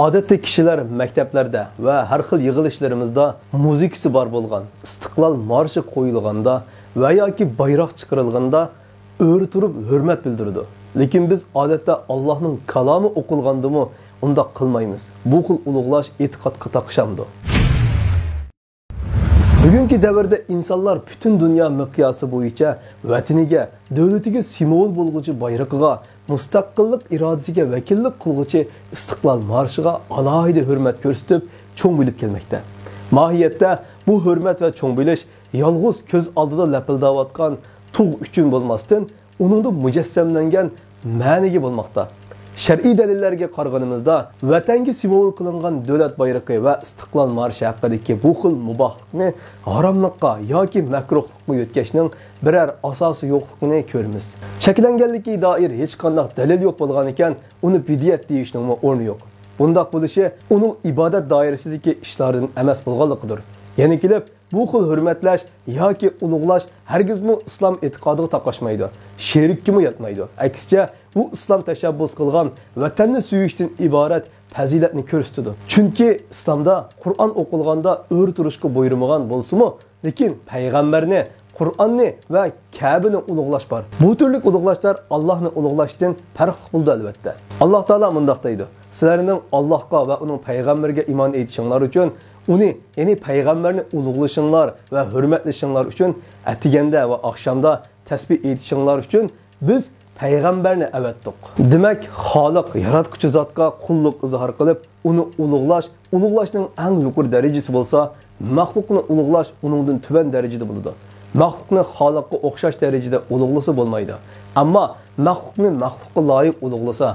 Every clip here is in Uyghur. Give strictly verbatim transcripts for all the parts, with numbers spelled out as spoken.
ئادەتتە كىشىلەر مەكتەپلەردە ۋە ھەر خىل يىغىلىشلىرىمىزدا مۇزىكىسى بار بولغان ئىستىقلال مارشى قويۇلغاندا ۋە ياكى بايراق چىقىرىلغاندا ئۆرە تۇرۇپ ھۆرمەت بىلدۈرىدۇ. لېكىن بىز ئادەتتە ئاللاھنىڭ كالامى ئوقۇلغاندىمۇ ئۇنداق قىلمايمىز. بۇ خىل ئۇلۇغلاش ئېتىقادقا تاقىشامدۇ؟ بۈگۈنكى دەۋردە ئىنسانلار پۈتۈن دۇنيا مىقياسى بويىچە ۋەتىنىگە، دۆلىتىگە سىمۋول بولغۇچى بايرىقىغا، مۇستەقىللىق ئىرادىسىگە ۋەكىللىك قىلغۇچى ئىستىقلال مارشىغا ئالاھىدە ھۆرمەت كۆرسىتىپ، چوڭ بىلىپ كەلمەكتە. ماھىيەتتە بۇ ھۆرمەت ۋە چوڭ بىلىش يالغۇز كۆز ئالدىدا لەپىلداۋاتقان تۇغ ئۈچۈن بولماستىن، ئۇنىڭدا مۇجەسسەملەنگەن مەنىگە بولماقتا. شەرئىي دەلىللەرگە قارىغىنىمىزدا، ۋەتەنگە سىمۋول قىلىنغان دۆلەت بايرىقى ۋە ئىستىقلال مارشى ھەققىدىكى بۇ خىل مۇباھلىقنى ھاراملىققا ياكى مەكرۇھلۇققا يۆتكەشنىڭ بىرەر ئاساسى يوقلۇقىنى كۆرىمىز. چەكلەنگەنلىكىگە دائىر ھېچقانداق دەلىل يوق بولغانىكەن، ئۇنى بىدئەت دېيىشنىڭمۇ ئورنى يوق. بۇنداق بولۇشى ئۇنىڭ ئىبادەت دائىرىسىدىكى ئىشلاردىن ئەمەس بولغانلىقىدۇر. يەنە كېلىپ، بۇ خىل ھۆرمەتلەش ياكى ئۇلۇغلاش ھەرگىزمۇ ئىسلام ئېتىقادىغا تاقاشمايدۇ، شېرىككىمۇ ياتمايدۇ. ئەكسىچە، ئۇ ئىسلام تەشەببۇس قىلغان ۋەتەننى سۆيۈشتىن ئىبارەت پەزىلەتنى كۆرسىتىدۇ. چۈنكى ئىسلامدا قۇرئان ئوقۇلغاندا ئۆرە تۇرۇشقا بۇيرۇمىغان بولسىمۇ، لېكىن پەيغەمبەرنى، قۇرئاننى ۋە كەبىنى ئۇلۇغلاش بار. بۇ تۈرلۈك ئۇلۇغلاشلار ئاللاھنى ئۇلۇغلاشتىن پەرقلىق بولىدۇ، ئەلۋەتتە. ئاللاھ تائالا مۇنداق دەيدۇ: «سىلەرنىڭ ئاللاھقا ۋە ئۇنىڭ پەيغەمبىرىگە ئىمان ئېيتىشىڭلار ئۈچۈن، ئۇنى، يەنى پەيغەمبەرنى ئۇلۇغلىشىڭلار ۋە ھۆرمەتلىشىڭلار ئۈچۈن ئەتىگەندە ۋە ئاخشامدا تەسبىھ ئېيتىشىڭلار ئۈچۈن بىز پەيغەمبەرنى ئەۋەتتۇق.» دېمەك، خالىق، ياراتقۇچى زاتقا قۇللۇق ئىزھار قىلىپ، ئۇنى ئۇلۇغلاش، ئۇلۇغلاشنىڭ ئەڭ يۇقىرى دەرىجىسى بولسا، مەخلۇقنى ئۇلۇغلاش ئۇنىڭدىن تۆۋەن دەرىجىدە بولىدۇ. مەخلۇقنى خالىققا ئوخشاش دەرىجىدە ئۇلۇغلىسا بولمايدۇ. ئەمما مەخلۇقنى مەخلۇققا لايىق ئۇلۇغلىسا،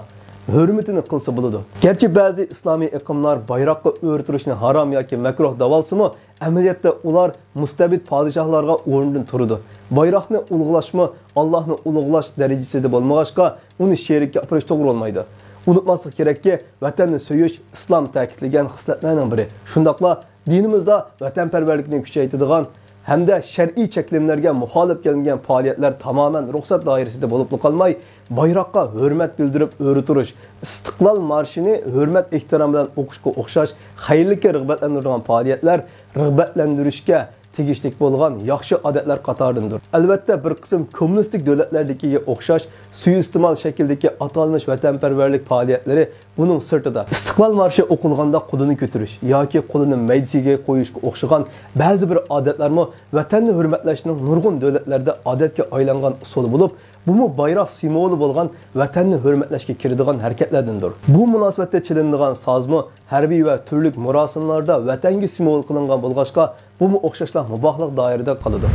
ھۆرمىتىنى قىلسا بولىدۇ. گەرچە بەزى ئىسلامىي ئېقىملار بايراققا ئۆرە تۇرۇشنى ھارام ياكى مەكرۇھ دەۋالسىمۇ، ئەمەلىيەتتە ئۇلار مۇستەبىت پادىشاھلارغا ئورنىدىن تۇرىدۇ. بايراقنى ئۇلۇغلاشمۇ ئاللاھنى ئۇلۇغلاش دەرىجىسىدە بولمىغاچقا، ئۇنى شېرىككە ئاپىرىش توغرا بولمايدۇ. ئۇنتۇماسلىق كېرەككى، ۋەتەننى سۆيۈش ئىسلام تەكىتلىگەن خىسلەتلەرنىڭ بىرى. شۇنداقلا دىنىمىزدا ۋەتەنپەرۋەرلىكنى كۈچەيتىدىغان ھەمدە شەرئىي چەكلىمىلەرگە مۇخالىپ كەلمىگەن پائالىيەتلەر تامامەن رۇخسەت دائىرىسىدە بولۇپلا قالماي، بايراققا ھۆرمەت بىلدۈرۈپ ئۆرە تۇرۇش، ئىستىقلال مارشىنى ھۆرمەت-ئېھتىرام بىلەن ئوقۇشقا ئوخشاش خەيرلىككە رىغبەتلەندۈرىدىغان پائالىيەتلەر رىغبەتلەندۈرۈشكە تېگىشلىك بولغان ياخشى ئادەتلەر قاتارىدىندۇر. ئەلۋەتتە، بىر قىسىم كوممۇنىستىك دۆلەتلەردىكىگە ئوخشاش سۇيىئىستېمال شەكلىدىكى ئاتالمىش ۋەتەنپەرۋەرلىك پائالىيەتلىرى بۇنىڭ سىرتىدا. ئىستىقلال مارشى ئوقۇلغاندا قولىنى كۆتۈرۈش ياكى قولىنى مەيدىسىگە قويۇشقا ئوخشىغان بەزى بىر ئادەتلەرمۇ ۋەتەننى ھۆرمەتلەشنىڭ نۇرغۇن دۆلەتلەردە ئادەتكە ئايلانغان ئۇسۇلى بولۇپ، بۇمۇ بايراق سىمۋولى بولغان ۋەتەننى ھۆرمەتلەشكە كىرىدىغان ھەرىكەتلەردىندۇر. بۇ مۇناسىۋەتتە چېلىنىدىغان سازمۇ ھەربىي ۋە تۈرلۈك مۇراسىملاردا ۋەتەنگە سىمۋول قىلىنغان بولغاچقا، بۇمۇ ئوخشاشلا مۇباھلىق دائىرىدە قالىدۇ.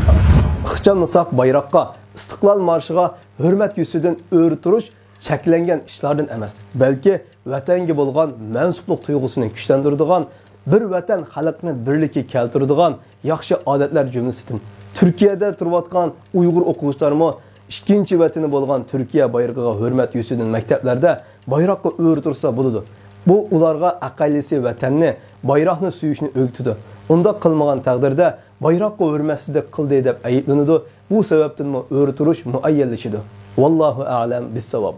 ئىخچاملىساق، بايراققا، ئىستىقلال مارشىغا ھۆرمەت يۈزىسىدىن ئۆرە تۇرۇش چەكلەنگەن ئىشلاردىن ئەمەس، بەلكى ۋەتەنگە بولغان مەنسۇپلۇق تۇيغۇسىنى كۈچلەندۈرىدىغان، بىر ۋەتەن خەلقنى بىرلىككە كەلتۈرىدىغان ياخشى ئادەتلەر جۈملىسىدىن. تۈركىيەدە تۇرۇۋاتقان ئۇيغۇر ئوقۇغۇچىلارمۇ ئىككىنچى ۋەتىنى بولغان تۈركىيە بايرىقىغا ھۆرمەت يۈزىسىدىن مەكتەپلەردە بايراققا ئۆرە تۇرسا بولىدۇ. بۇ ئۇلارغا ئەقەللىسى ۋەتەننى، بايراقنى سۆيۈشنى ئۆگىتىدۇ. ئۇنداق قىلمىغان تەقدىردە بايراققا ھۆرمەتسىزلىك قىلدى دەپ ئەيىبلىنىدۇ. بۇ سەۋەبتىنمۇ ئۆرە تۇرۇش مۇئەييەنلىشىدۇ. ۋاللاھۇ ئەئلەم بىسساۋاب.